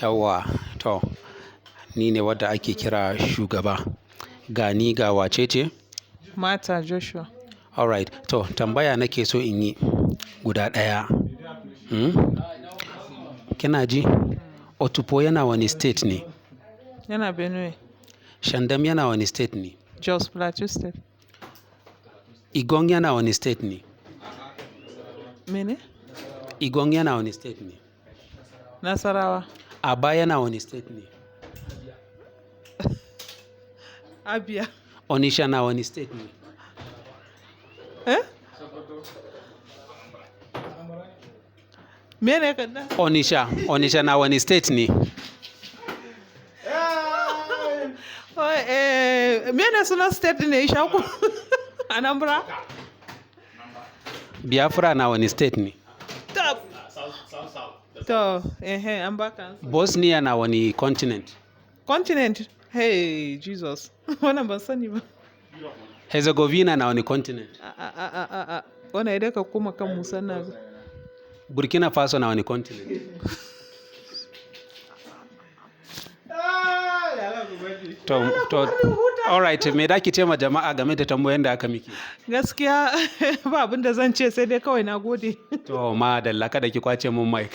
Yawwa, to ni ne wadda ake kira shugaba. Gani ga wace ce? Martha Joshua. Alright, to tambaya nake so in yi guda ɗaya. Hmm? Kina ji? Otukpo yana wani state ne? Yana Benue. Shandam yana wani state ne? Jos, Plateau State. Eggon yana wani state ne? Mene? Eggon yana wani state ne? Nasarawa. Aba yana wani state ne? Abia. Onitsha na wani state ne? Eh? Mene ka da? Onitsha, Onitsha na wani state ne? Oh, mene sunan state ne Ishaku? Anambra? Biafra na wani state ne? Top. To, an baka ansa. Bosnia na wani continent? Continent. Hey, Jesus. Wannan ban sani ba. Herzegovina na wani continent? A a a a a. Wannan idan ka koma kan Musa na. Burkina Faso na wani continent? To, alright, me da ki ce ma jama'a game da tambayoyin da aka miki? Gaskiya ba abin da zan ce, sai dai kawai na gode. To, madalla, kada ki kwace mun mic.